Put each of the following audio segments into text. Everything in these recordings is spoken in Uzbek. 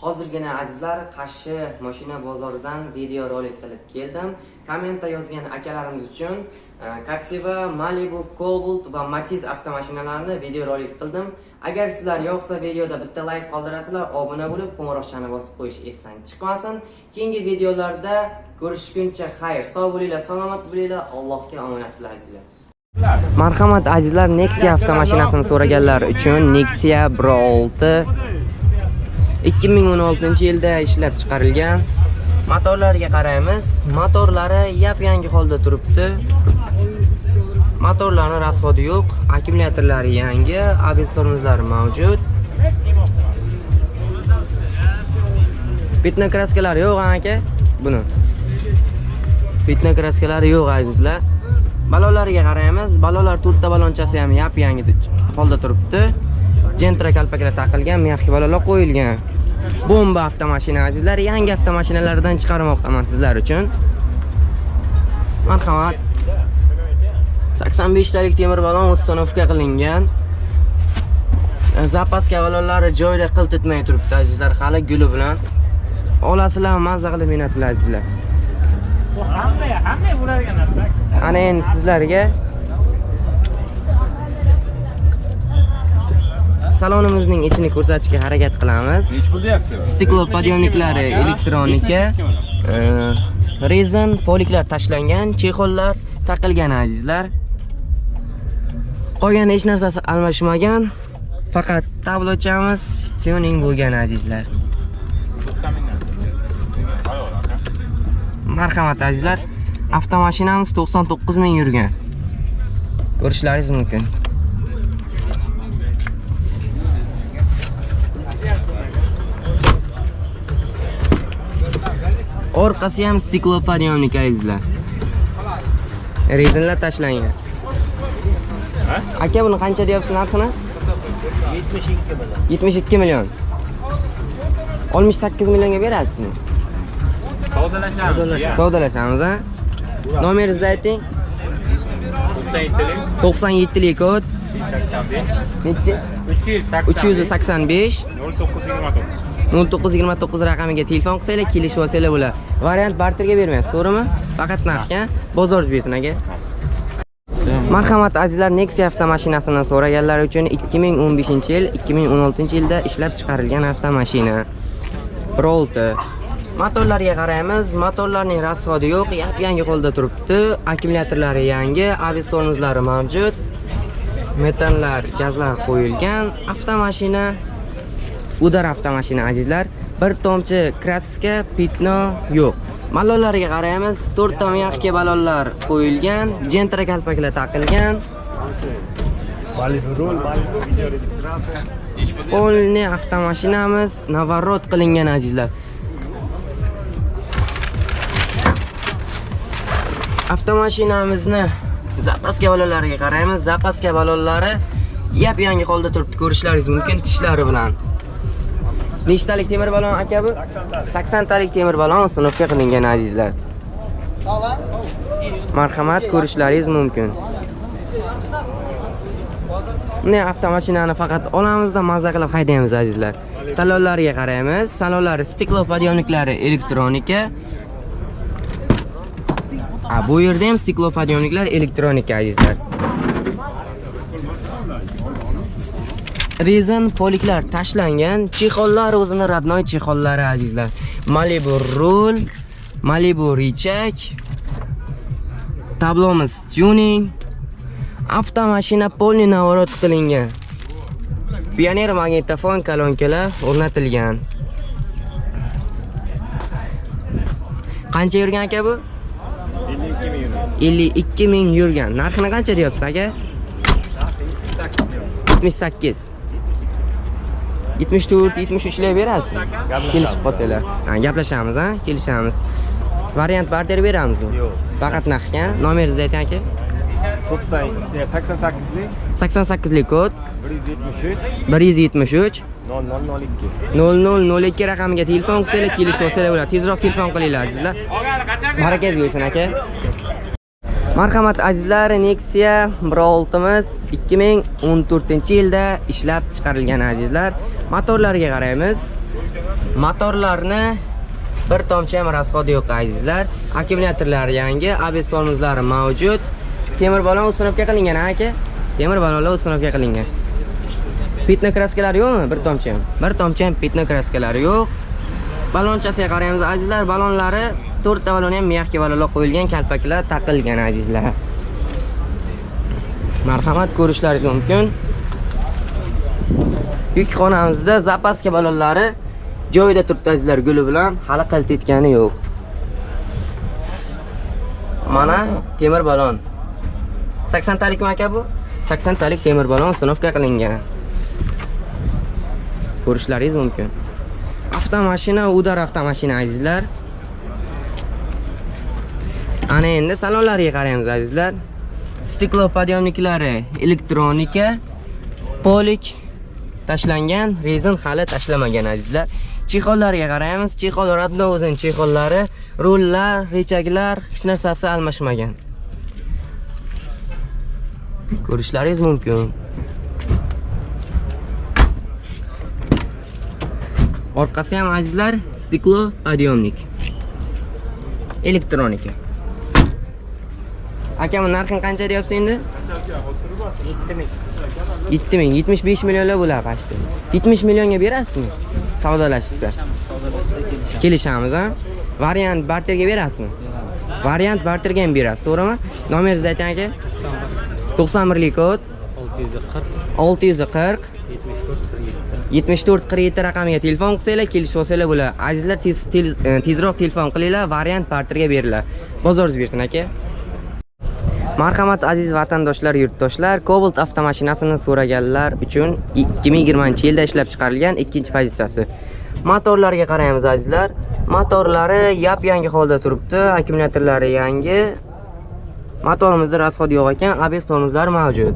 Hozirgina azizlar Qarshi mashina bozoridan video rolik qilib keldim. Kommentda yozgan akalarimiz uchun Captiva, Malibu, Cobalt va Matiz avtomashinalarini video rolik qildim. Agar sizlar yoqsa videoda bitta like qoldirasizlar, obuna bo'lib qo'ng'iroqchani bosib qo'yish esdan chiqmasin. Keyingi videolarda ko'rishguncha xayr, sog' bo'linglar, salomat bo'linglar, Allohga omonatsizlar azizlar. Marhamat azizlar, Nexia avtomashinasini so'raganlar uchun Nexia 1.6 2016-yilda ishlab chiqarilgan. Motorlarga qaraymiz. Motorlari yap-yangi holda turibdi. Motorlarning rasxodi yo'q, akkumulyatorlari yangi, ABS tormozlari mavjud. Pitna kraskalari yo'q aka, buni. Pitna kraskalari yo'q azizlar. Balonlarga qaraymiz. Balonlar to'rtta balonchasi ham yap-yangi holda turibdi. Gentra kalpaklar taqilgan, mexi balonlar qo'yilgan. Bomba avtomashina azizlar, yangi avtomashinalardan chiqarmoqdaman sizlar uchun. Marhamat. 85 talik temir balon ustanovka qilingan. Zapaska balonlari joyida qilt etmay turibdi azizlar, hali guli bilan. Olasizlar, mazza qilib minasizlar azizlar. Bu hamma bo'ladigan narsa. Ana endi sizlarga salonimizning ichini ko'rsatishga harakat qilamiz. Stiklopodъемниклari elektronika, rezin poliklar tashlangan, chexollar taqilgan azizlar. Qolgan hech narsasi almashmagan. Faqat tablochamiz tuning bo'lgan azizlar. Marhamat azizlar. Avtomashinamiz 99 ming yurgan. Ko'rishlaringiz mumkin. Orqasi ham stiklopodъемник azizlar. Rezinlar tashlangan. Aka, buni qancha deyapsiz narxini? 72 million. 72 million. 68 millionga berasizmi? Savdolashamiz. Savdolashamiz, ha? Nomeringizni ayting. 97lik 97lik kod. 85 Nechi? 385 385 0929. 0929 raqamiga telefon qilsanglar, kelishib olsanglar bo'ladi. Variant barterga bermaysiz, to'g'rimi? Faqat narxga. Bozor bersin aka. Marhamat azizlar, Nexia avtomashinasini so'raganlar uchun 2015-yil, 2016-yilda ishlab chiqarilgan avtomashina. 1.6. Motorlarga qaraymiz. Motorlarning rasxodi yo'q, yap-yangi holda turibdi. Akkumulyatorlari yangi, ABS tormozlari mavjud. Metanlar, gazlar qo'yilgan. Avtomashina udar avtomashina azizlar. Bir tomchi kraska, pitno yo'q. Balonlarga qaraymiz. 4 ta mexga balonlar qo'yilgan, gentra kalpaklar taqilgan. Polni avtomashinamiz navarot qilingan azizlar. Avtomashinamizni zapaska balonlariga qaraymiz. Zapaska balonlari yap-yangi holda turibdi, ko'rishlaringiz mumkin tishlari bilan. Nechtalik temir balon aka bu? 80 talik temir balon ustanovka qilingan azizlar. Marhamat, ko'rishlaringiz mumkin. Bunday avtomashinani faqat olamizda mazza qilib haydaymiz azizlar. Salonlarga qaraymiz. Salonlari stiklopodъемниклari elektronika. Bu yerda ham stiklopodъемникlar elektronika azizlar. Rezin poliklar tashlangan, chexollar o'zini rodnoy chexollari azizlar. Malibu rul, Malibu richak, tablomiz tuning, avtomashina polni navorot qilingan. Pioneer magnitofon kolonkalar o'rnatilgan. Qancha yurgan aka bu? 52 ming yurgan. 52 ming yurgan. Narxini qancha deyapsiz aka? 78. 74, 73 lar berasizmi? Kelishib qolsanglar. Ha, gaplashamiz, ha? Kelishamiz. Variant barter beramizmi? Yo'q. Faqat narxga. Nomeringizni ayting aka. 88lik 88lik kod 173 173 0002. 0002 raqamiga telefon qilsanglar, kelishib olsanglar bo'ladi. Tezroq telefon qilinglar azizlar. Barakat bersin aka. Marhamat azizlar, Nexia 1.6miz 2014-yilda ishlab chiqarilgan azizlar. Motorlarga qaraymiz. Motorlarni bir tomchi ham rasxodi yo'q azizlar. Akkumulyatorlar yangi, ABS tormozlari mavjud. Temir balon uстановка qilingan aka. Temir balonlar uстановка qilingan. Pitno kraskalari yo'qmi? Bir tomchi ham. Bir tomchi ham pitno kraskalari yo'q. Balonchasiga qaraymiz azizlar. Balonlari 4 ta balon ham mexga balonlar qo'yilgan, kalpaklar taqilgan azizlar. Marhamat, ko'rishlaringiz mumkin. Yukxonamizda zapaska balonlari joyida turibdi azizlar, guli bilan hali qilt etgani yo'q. Mana temir balon. 80 talikmi aka bu? 80 talik temir balon uстановка qilingan. Ko'rishlaringiz mumkin. Avtomashina udar avtomashina azizlar. Ana endi salonlariga qaraymiz azizlar. Stiklo podъемниклari elektronika, polik tashlangan, rezin hali tashlamagan azizlar. Chexollariga qaraymiz. Chexol rodno o'zining chexollari, rullar, rechaklar hech narsasi almashmagan. Ko'rishlaringiz mumkin. Orqasi ham azizlar stiklo podъемник. Elektronika. Aka, bu narxini qancha deyapsiz endi? 7000. 7000, 75 millionlar bo'ladi почти. 70 millionga berasizmi? Savdolashsa. Kelishamiz, ha? Variant barterga berasizmi? Variant barterga ham berasiz, to'g'rimi? Nomeringizni ayting aka. 91lik kod 640 640 74 47. 74 47 raqamiga telefon qilsanglar, kelishib olsanglar bo'ladi. Azizlar, tezroq telefon qilinglar, variant barterga beriladi. Bozoringiz bersin aka. Marhamat aziz vatandoshlar, yurtdoshlar, Cobalt avtomashinasini so'raganlar uchun 2020-yilda ishlab chiqarilgan ikkinchi pozitsiyasi. Motorlarga qaraymiz azizlar. Motorlari yap-yangi holda turibdi, akkumulyatorlari yangi. Motorimizda rasxod yo'q ekan, ABS tormozlari mavjud.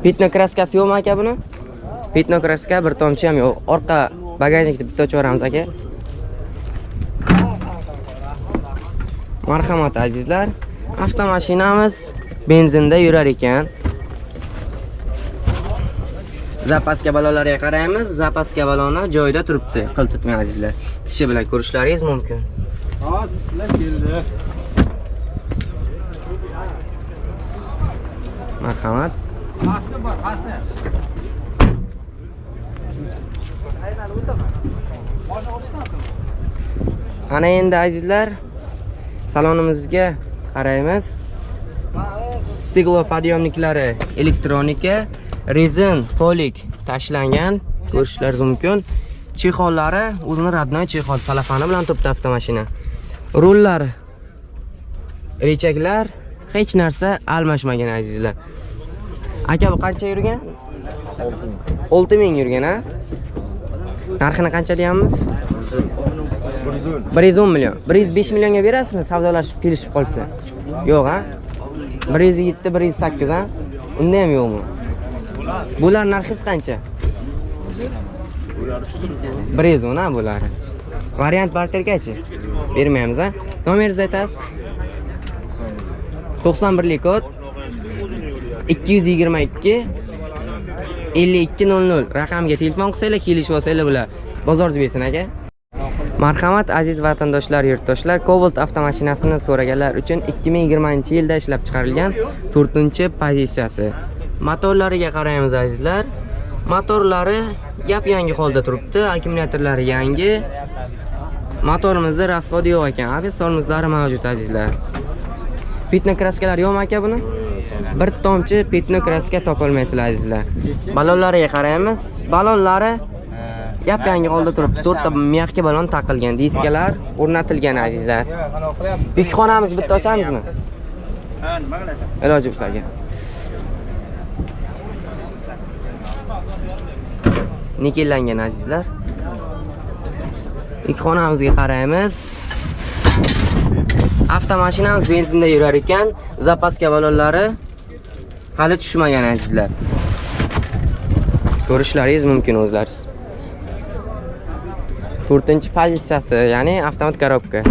Pitno kraskasi yo'qmi aka buni? Pitno kraska bir tomchi ham yo'q. Orqa bagajnikni bitta ochib yuboramiz aka. Marhamat azizlar, avtomashinamiz benzinda yurar ekan. Zapaska balonlarga qaraymiz. Zapaska baloni joyida turibdi, qil tutmay azizlar. Tishi bilan ko'rishlaringiz mumkin. Ha, siz bilan keldi. Marhamat. Qasi bor, qasi. Ana endi azizlar, salonimizga qaraymiz. Stiklo podъемниклari elektronika, rezin polik tashlangan, ko'rishlaringiz mumkin. Chexollari o'zini rodnoy chexol salafani bilan turibdi avtomashina. Rullar, rechaklar hech narsa almashmagan azizlar. Aka, bu qancha yurgan? 6000 yurgan, ha? Narxini qancha deyapmiz? 110 million. 105 millionga berasizmi? Savdolashib kelishib qolsa. Yo'q, ha? 107, 108, ha? Unda ham yo'qmi? Bular narxi qancha? 110, ha, bular. Variant bartergachi? Bermaymiz, ha? Nomeringizni aytasiz? 91lik kod 222 52 00 raqamga telefon qilsanglar, kelishib olsanglar bular. Bozoringiz bersin aka. Marhamat aziz vatandoshlar, yurtdoshlar, Cobalt avtomashinasini so'raganlar uchun 2020-yilda ishlab chiqarilgan 4-pozitsiyasi. Motorlariga qaraymiz azizlar. Motorlari yap-yangi holda turibdi, akkumulyatorlari yangi. Motorimizda rasxodi yo'q ekan, ABS tormozlari mavjud azizlar. Pitno kraskalar yo'qmi aka buni? Bir tomchi pitno kraska topolmaysizlar azizlar. Balonlariga qaraymiz. Balonlari yap-yangi holda turibdi. 4 ta mexga balon taqilgan, diskalar o'rnatilgan azizlar. Yukxonamiz bitta ochamizmi? Ha, nima qiladi? Iloji bo'lsa aka. Nikellangan azizlar. Yukxonamizga qaraymiz. Avtomashinamiz benzinda yurar ekan, zapaska balonlari hali tushmagan azizlar. Ko'rishlaringiz mumkin o'zlaringiz. 4-pozitsiyasi, ya'ni avtomat korobka.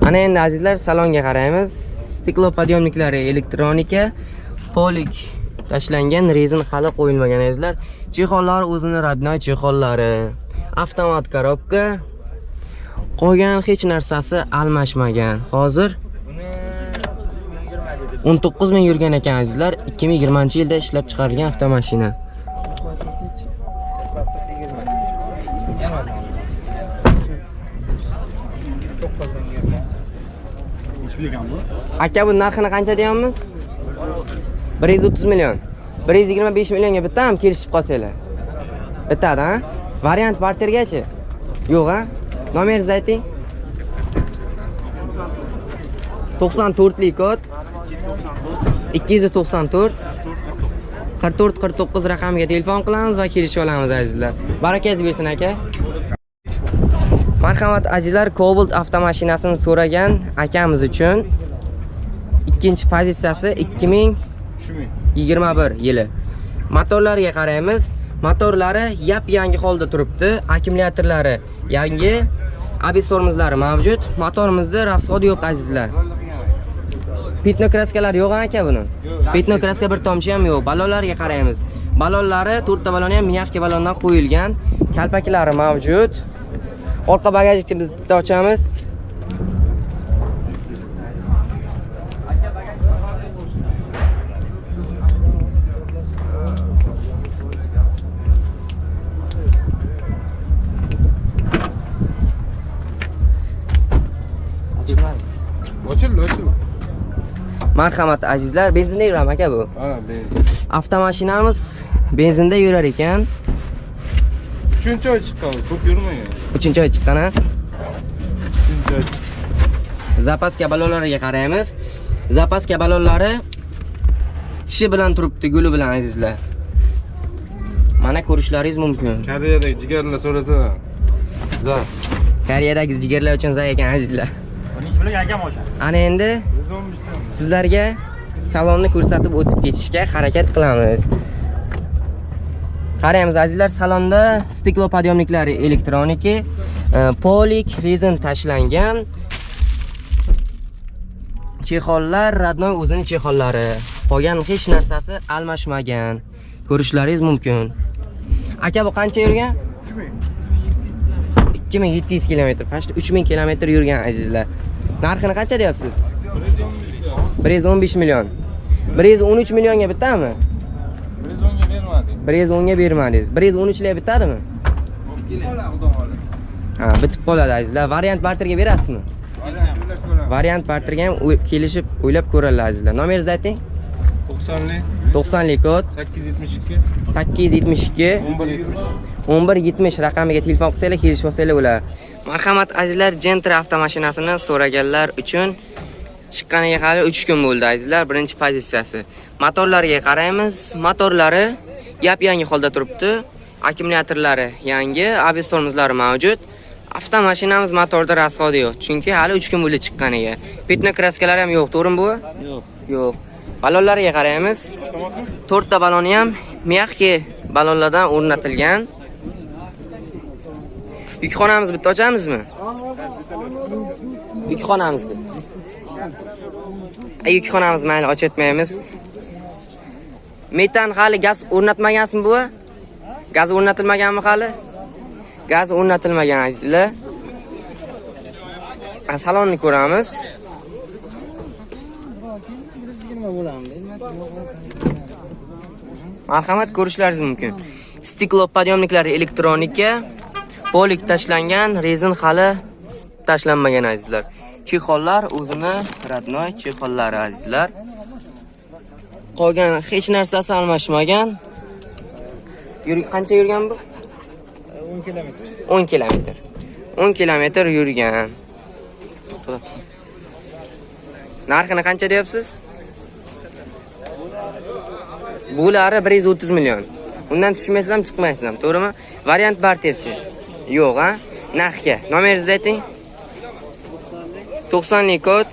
Ana endi azizlar salonga qaraymiz. Стеклоподъёмник lari elektronika, полик tashlangan, rezin hali qo'yilmagan, azizlar. Чехол lari o'zini родной чехол lari. Avtomat коробка. Qolgan hech narsasi almashmagan. Hozir 19 ming yurgan ekan, azizlar. 2020-yilda ishlab chiqarilgan avtomashina. Aka, bu narxini qancha deyapmiz? 130 million. 125 millionga bittami kelishib qolsanglar? Bitadi, ha? Variant bartergachi? Yo'q, ha? Nomeringizni ayting. 94lik kod 294 44 49 raqamiga telefon qilamiz va kelishib olamiz, azizlar. Barakangiz bersin, aka. Marhamat, azizlar, Cobalt avtomashinasini so'ragan akamiz uchun ikkinchi pozitsiyasi 2021 yili. Motorlariga qaraymiz. Motorlari yap-yangi holda turibdi, akkumulyatorlari yangi, ABS tormozlari mavjud. Motorimizda расход yo'q, azizlar. Пятно краска lar yo'q aka buni. Пятно краска bir tomchi ham yo'q. Balonlarga qaraymiz. Balonlari, to'rtta baloni ham мягкий balondan qo'yilgan. Kalpaklari mavjud. Orqa багажник ni biz bitta ochamiz. Ochildi, ochildi. Marhamat, azizlar, benzinda yurami, aka, bu? Ha, benzin. Avtomashinamiz benzinda yurar ekan. Uchinchi oy chiqqan, ko'p yurmagan. 3-oy chiqqan, ha? Uchinchi oy. Запаска balonlariga qaraymiz. Запаска balonlari tishi bilan turibdi, guli bilan, azizlar. Mana, ko'rishlaringiz mumkin. Koreyadagi jigarlar so'rasa. Za. Koreyadagi jigarlar uchun zay ekan, azizlar. Nechi bilan akam o'sha? Ana endi 115 dan. sizlarga salonni ko'rsatib o'tib ketishga harakat qilamiz. Qaraymiz, azizlar, salonda стеклоподъёмник lari elektroniki, полик, rezin tashlangan. Чехол lar родной o'zini чехол lari. Qolgan hech narsasi almashmagan. Ko'rishlaringiz mumkin. Aka, bu qancha yurgan? 2700 kilometr, почти 3000 kilometr yurgan, azizlar. Narxini qancha deyapsiz? 115 million. 113 millionga bitadimi? 110 ga bermadik. 110 ga bermadingiz. 113 lar bitadimi? Xudo xohlasa. Ha, bitib qoladi, azizlar. Variant barterga berasizmi? Variant barterga ham kelishib o'ylab ko'radilar, azizlar. Nomeringizni ayting. 90lik 90lik kod 872 872 11 70. 11 70 raqamiga telefon qilsanglar, kelishib olsanglar bo'ladi. Marhamat, azizlar, Gentra avtomashinasini so'raganlar uchun chiqqaniga hali 3 kun bo'ldi, azizlar, birinchi pozitsiyasi. Motorlariga qaraymiz. Motorlari yap-yangi holda turibdi. Akkumulyatorlari yangi, ABS tormozlari mavjud. Avtomashinamiz motorda расход i yo'q, chunki hali 3 kun bo'ldi chiqqaniga. Пятно краска lar ham yo'q, to'g'rimi bu? Yo'q. Yo'q. Balonlariga qaraymiz. To'rtta baloni ham мягкий balonlardan o'rnatilgan. Yukxonamiz bitta ochamizmi? Yukxonamizni. Ay, yukxonamiz mayli, ochatmaymiz. Metan hali gaz o'rnatmaganmi bu? Gaz o'rnatilmaganmi hali? Gaz o'rnatilmagan, azizlar. Ha, salonni ko'ramiz. Nima bo'lamdi? Marhamat, ko'rishlaringiz mumkin. Стеклоподъёмник lari elektronika, полик tashlangan, rezin hali tashlanmagan, azizlar. Чехол lar o'zini родной чехол lari, azizlar. Qolgan hech narsasi almashmagan. Qancha yurgan bu? 10 kilometr. 10 kilometr. 10 kilometr yurgan. Narxini qancha deyapsiz? Bulari 130 million. Undan tushmaysiz ham, chiqmaysiz ham, to'g'rimi? Variant barterchi. Yo'q, ha? Narxga. Nomeringizni ayting. 90 lik kod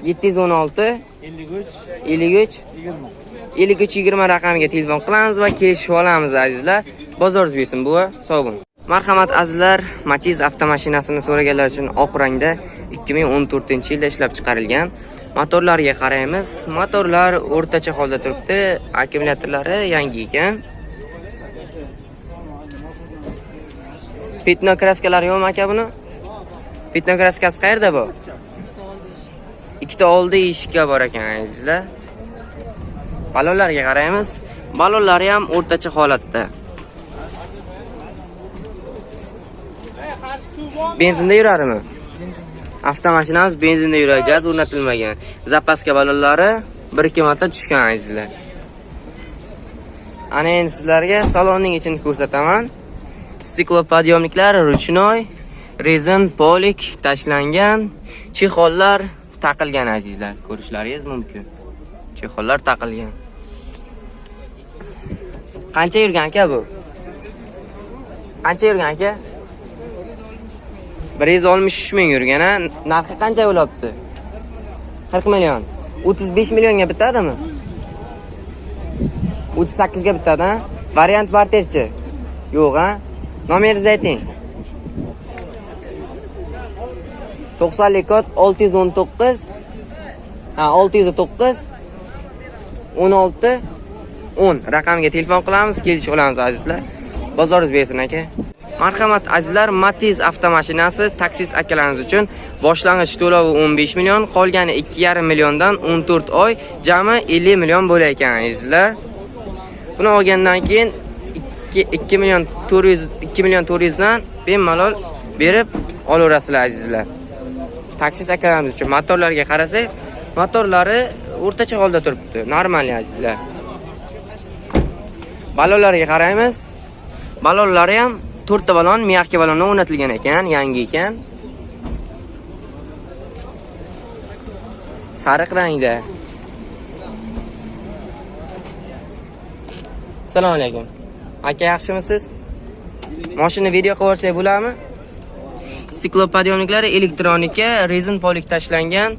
716 53 53 20. 53 20 raqamiga telefon qilamiz va kelishib olamiz, azizlar. Bozoringiz bersin, buva, sog' bo'ling. Marhamat, azizlar, Matiz avtomashinasini so'raganlar uchun oq rangda 2014-yilda ishlab chiqarilgan. Motorlarga qaraymiz. Motorlar o'rtacha holda turibdi, akkumulyatorlari yangi ekan. Пятно краска lari yo'qmi aka buni? Пятно краска si qayerda bu? Ikkita oldi eshikka bor ekan, azizlar. Balonlarga qaraymiz. Balonlari ham o'rtacha holatda. Benzinda yurarmi? Avtomashinamiz benzinda yuradi, gaz o'rnatilmagan. Запаска balonlari 1-2 marta tushgan, azizlar. Ana endi sizlarga salonning ichini ko'rsataman. Стеклоподъёмник lar ручной, резин полик tashlangan, чехол lar taqilgan, azizlar. Ko'rishlaringiz mumkin. Чехол lar taqilgan. Qancha yurgan aka bu? Qancha yurgan aka? 163 ming yurgan, a? Narxi qancha bo'lyapti? 40 million. 35 millionga bitadimi? 38 ga bitadi, a? Variant barterchi? Yo'q, a? Nomeringizni ayting. 90 kod 619, ha, 609 16 10 raqamiga telefon qilamiz, kelishib olamiz, azizlar. Bozoringiz bersin, aka. Marhamat, azizlar, Matiz avtomashinasi taksist akalarimiz uchun boshlang'ich to'lovi 15 million, qolgani 2,5 milliondan 14 oy, jami 50 million bo'lar ekan, azizlar. Buni olgandan keyin 2 2 million 400, 2 million 400 dan bemalol berib olaverasizlar, azizlar. Taksist akalarimiz uchun. Motorlarga qarasak, motorlari o'rtacha holda turibdi. Normal, azizlar. Balonlarga qaraymiz. Balonlari ham to'rtta balon, мягкий balonlar o'rnatilgan ekan, yangi ekan. Sariq rangda. Assalomu alaykum. Aka, yaxshimisiz? Mashina video qilib yuborsak bo'ladimi? Стеклоподъёмник lari elektronika, резин полик tashlangan,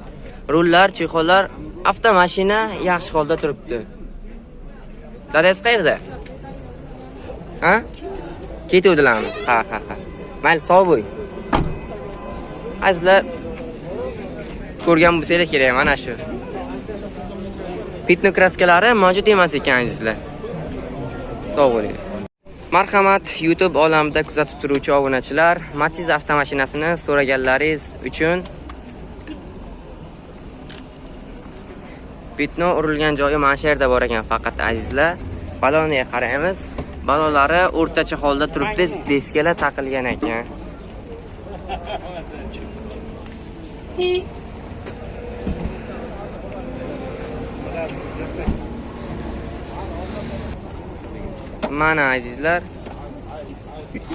rullar, чехол lar, avtomashina yaxshi holda turibdi. Dadasi qayerda? Ha? Ketuvdilarmi? Ha. Mayli, sog' bo'ling. Azizlar, ko'rgan bo'lsanglar kerak mana shu. Пятно краска lari mavjud emas ekan, azizlar. Sog' bo'ling. Marhamat, YouTube olamida kuzatib turuvchi obunachilar, Matiz avtomashinasini so'raganlaringiz uchun пятно urilgan joyi mana shu yerda bor ekan faqat, azizlar. Baloniga qaraymiz. Balonlari o'rtacha holda turibdi, deskalar taqilgan ekan. Mana, azizlar,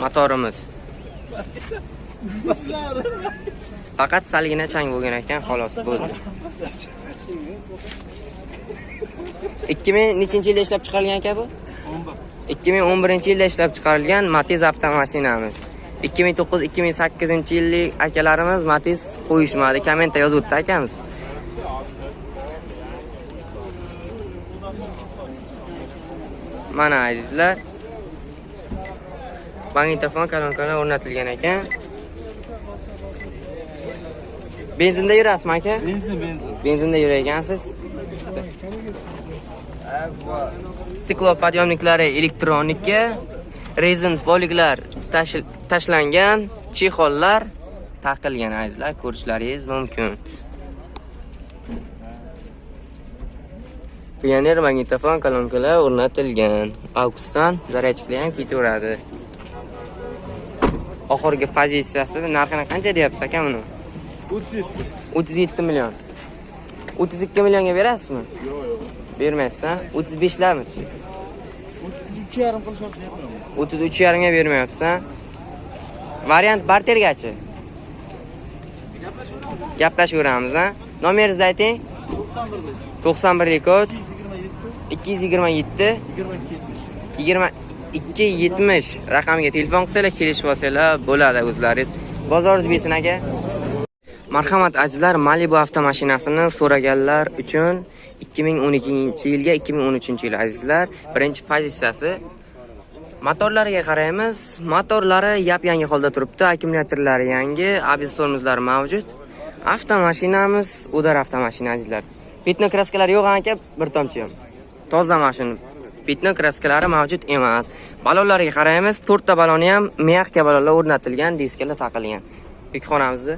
motorimiz. Faqat salgina chang bo'lgan ekan, xolos, bo'ldi. 2000 nechinchi yilda ishlab chiqarilgan aka bu? 2011-yilda ishlab chiqarilgan Matiz avtomashinamiz. 2009-2008 yillik akalarimiz Matiz qo'yishmadi, kommentda yozib o'tdi akamiz. Mana, azizlar, magnitofon kolonkalar o'rnatilgan ekan. Benzinda yurasizmi, aka? Benzin, benzin. Benzinda yurgansiz. Стеклоподъёмник lari elektronika, резин poliklar tashlangan, чехол lar taqilgan, azizlar, ko'rishlaringiz mumkin. Pioner magnitofon kolonkalar o'rnatilgan. AUXdan zaryadchiklar ham ketaveradi. Oxirgi pozitsiyasi, narxini qancha deyapsiz, aka buni? 37. 37 million. 32 millionga berasizmi? Yo'q, yo'q. Bermaysiz, ha? 35 larmichi? 33,5 qilishyapti, bermayman. 33,5 ga bermayapsiz, ha? Variant bartergachi? Gaplashaveramiz, ha? Nomeringizni ayting. 91 91 kod 227 227 22 22 70 raqamiga telefon qilsanglar, kelishib olsanglar bo'ladi o'zlaringiz. Bozoringiz bersin, aka. Marhamat, azizlar, Malibu avtomashinasini so'raganlar uchun 2012-yilga 2013-yil, azizlar, birinchi pozitsiyasi. Motorlariga qaraymiz. Motorlari yap-yangi holda turibdi, akkumulyatorlari yangi, ABS tormozlari mavjud. Avtomashinamiz Udar avtomashina, azizlar. Пятно краска lari yo'q aka, bir tomchi ham. Toza mashina. Пятно краска lari mavjud emas. Balonlarga qaraymiz. To'rtta baloni ham мягкий balonlar o'rnatilgan, diskalar taqilgan. Yukxonamizni.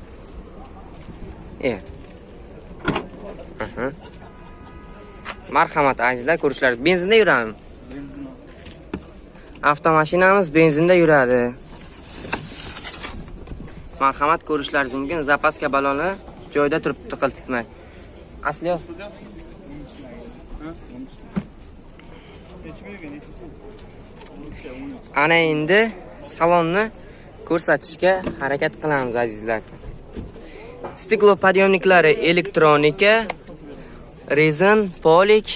E. Aha. Marhamat, azizlar, ko'rishlaringiz. Benzinda yuradimi? Avtomashinamiz benzinda yuradi. Marhamat, ko'rishlaringiz mumkin. Запаска baloni joyida turibdi, qiltikmay. Asli yo'q. Ana endi salonni ko'rsatishga harakat qilamiz, azizlar. Стеклоподъемник lari elektronika, rezin, polik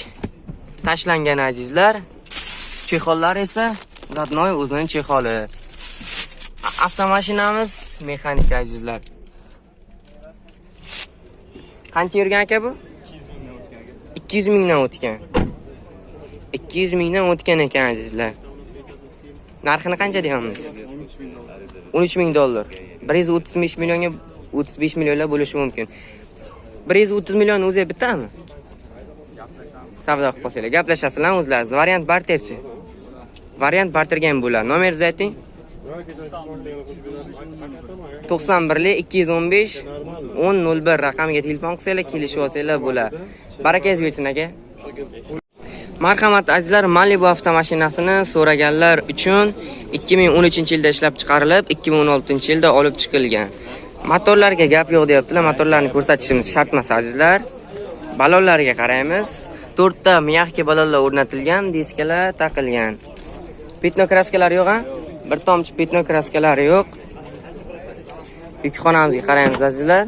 tashlangan, azizlar. Чехол lar esa родной o'zining чехол i. Avtomashinamiz mexanika, azizlar. Qancha yurgan aka bu? 200 mingdan o'tgan. 200 mingdan o'tgan ekan, azizlar. Narxini qancha deyapmiz? 13 ming dollar. 135 millionga 35 millionlar bo'lishi mumkin. 130 million o'zi bitadimi? Savdo qilib qolsanglar, gaplashasizlar o'zlaringiz. Variant barterchi. Variant barterga ham bo'ladi. Nomeringizni ayting. 91 215 10 01 raqamiga telefon qilsanglar, kelishib olsanglar bo'ladi. Barakangiz bersin, aka. Marhamat, azizlar, Malibu avtomashinasini so'raganlar uchun 2013-yilda ishlab chiqarilib, 2016-yilda olib chiqilgan. Motorlarga gap yo'q deyaptilar. Motorlarni ko'rsatishimiz shart emas, azizlar. Balonlarga qaraymiz. To'rtta мягкий balonlar o'rnatilgan, diskalar taqilgan. Пятно краска lar yo'q, ha? Bir tomchi пятно краска lari yo'q. Yukxonamizga qaraymiz, azizlar.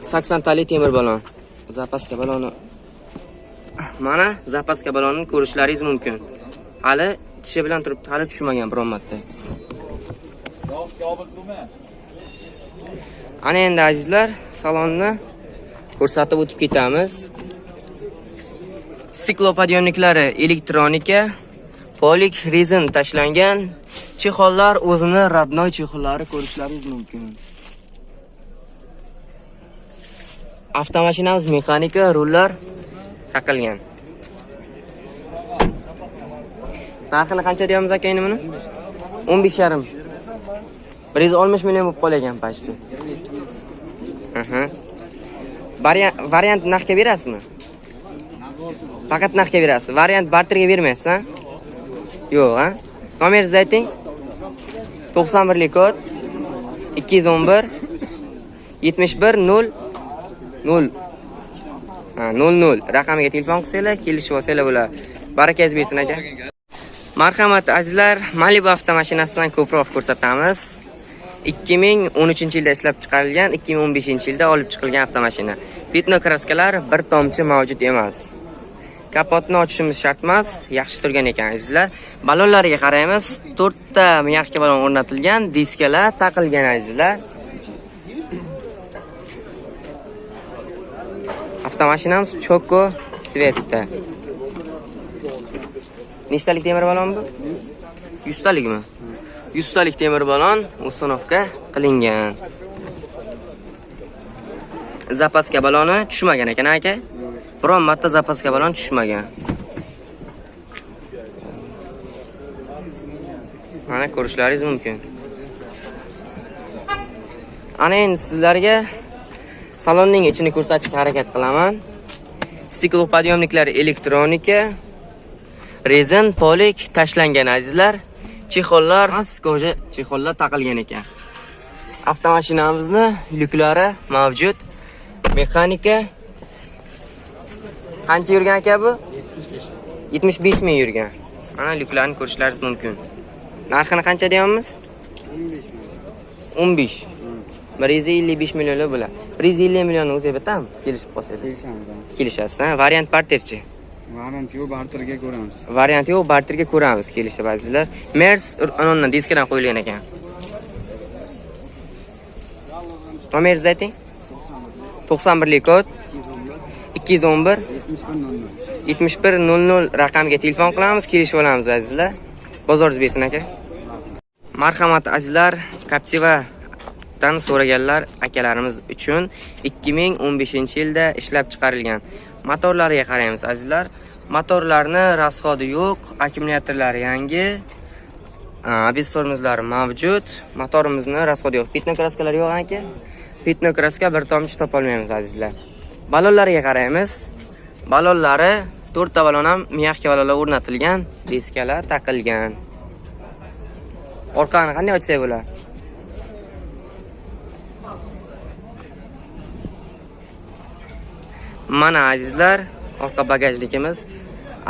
80 talik temir balon. Запаска baloni. Mana запаска balonni ko'rishlaringiz mumkin. Hali tishi bilan turibdi, hali tushmagan biron marta. Ana endi, azizlar, salonni ko'rsatib o'tib ketamiz. Стеклоподъемник lari elektronika, polik, rezin tashlangan. Чехол lar o'zini родной чехол lari, ko'rishlaringiz mumkin. Avtomashinamiz mexanika, rullar taqilgan. Narxini qancha deyapmiz aka endi buni? 15,5. 160 million bo'lib qolgan почти. Aha. Variant narxga berasizmi? Faqat narxga berasiz. Variant barterga bermaysiz, ha? Yo'q, ha? Nomeringizni ayting. 91 kod 211 71 0 0 ha 00 raqamiga telefon qilsanglar, kelishib olsanglar bo'ladi. Barakangiz bersin, aka. Marhamat, azizlar, Malibu avtomashinasidan ko'proq ko'rsatamiz. 2013-yilda ishlab chiqarilgan, 2015-yilda olib chiqilgan avtomashina. Пятно краска lar bir tomchi mavjud emas. Kapotni ochishimiz shart emas, yaxshi turgan ekan, azizlar. Balonlariga qaraymiz. To'rtta мягкий balon o'rnatilgan, diskalar taqilgan, azizlar. Avtomashinamiz Choco цвет da. Nechtalik temir balon bu? 100 talikmi? 100 talik temir balon установка qilingan. Запаска baloni tushmagan ekan, aka. Biron marta запаска balon tushmagan. Mana ko'rishlaringiz mumkin. Ana endi sizlarga salonning ichini ko'rsatishga harakat qilaman. Стеклоподъемник lar elektronika, rezin, polik tashlangan, azizlar. Чехол lar, кожа чехол lar taqilgan ekan. Avtomashinamizni lyuklari mavjud. Mexanika. Qancha yurgan aka bu? 75 ming yurgan. Mana lyuklarni ko'rishlaringiz mumkin. Narxini qancha deyapmiz? 15. 155 millionlar bo'ladi. 150 millionni o'zi bitami? Kelishib qolsak. Kelishamiz. Kelishasiz, ha? Variant barterchi. Variant yo'q, barterga ko'ramiz. Variant yo'q, barterga ko'ramiz kelishib, azizlar. Mers anondan diskadan qo'yilgan ekan. Nomeringizni ayting. 91 kod 211 71 00 raqamiga telefon qilamiz, kelishib olamiz, azizlar. Bozoringiz bersin, aka. Marhamat, azizlar, Captiva'dan so'raganlar akalarimiz uchun 2015-yilda ishlab chiqarilgan. Motorlariga qaraymiz, azizlar. Motorlarni расход i yo'q, akkumulyatorlari yangi. Без tormozlari mavjud. Motorimizni расход i yo'q. Пятно, краска lar yo'q, aka. Пятно, краска bir tomchi topolmaymiz, azizlar. Balonlariga qaraymiz. Balonlari, to'rtta balon ham мягкий balonlar o'rnatilgan, diskalar taqilgan. Orqani qanday ochsak bo'ladi? Mana, azizlar, orqa bagajnikimiz.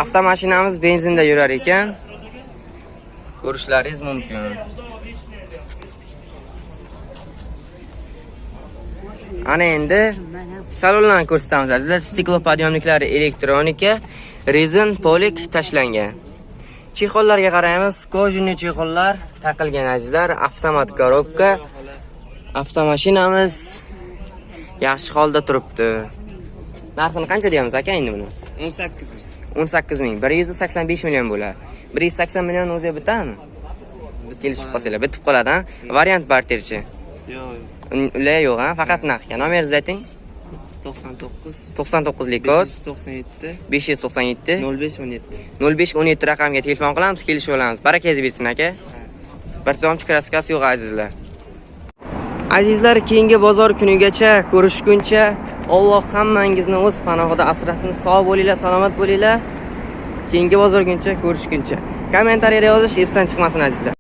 Avtomashinamiz benzinda yurar ekan. Ko'rishlaringiz mumkin. Ana endi salonlarni ko'rsatamiz, azizlar. Стеклоподъёмник lari elektronika, rezin полик tashlangan. Чехол larga qaraymiz. Кожаный чехол lar taqilgan, azizlar. Avtomat коробка. Avtomashinamiz yaxshi holda turibdi. Narxini qancha deyamiz, aka, endi buni? 18 ming. 18 ming. 185 million bo'ladi. 180 million o'zi bitadimi? Kelishib qolsanglar, bitib qoladi, ha? Variant barterchi. Yo'q, yo'q. Ular yo'q, ha? Faqat narxga. Nomeringizni ayting. 99 99lik kod 597 597 05 17. 05 17 raqamga telefon qilamiz, kelishib olamiz. Barakangiz bersin, aka. Bir tomchi краска si yo'q, azizlar. Azizlar, keyingi bozor kunigacha ko'rishguncha Alloh hammangizni o'z panohida asrasin. Sog' bo'linglar, salomat bo'linglar. Keyingi bozor kuncha ko'rishguncha. Kommentariyada yozish esdan chiqmasin, azizlar.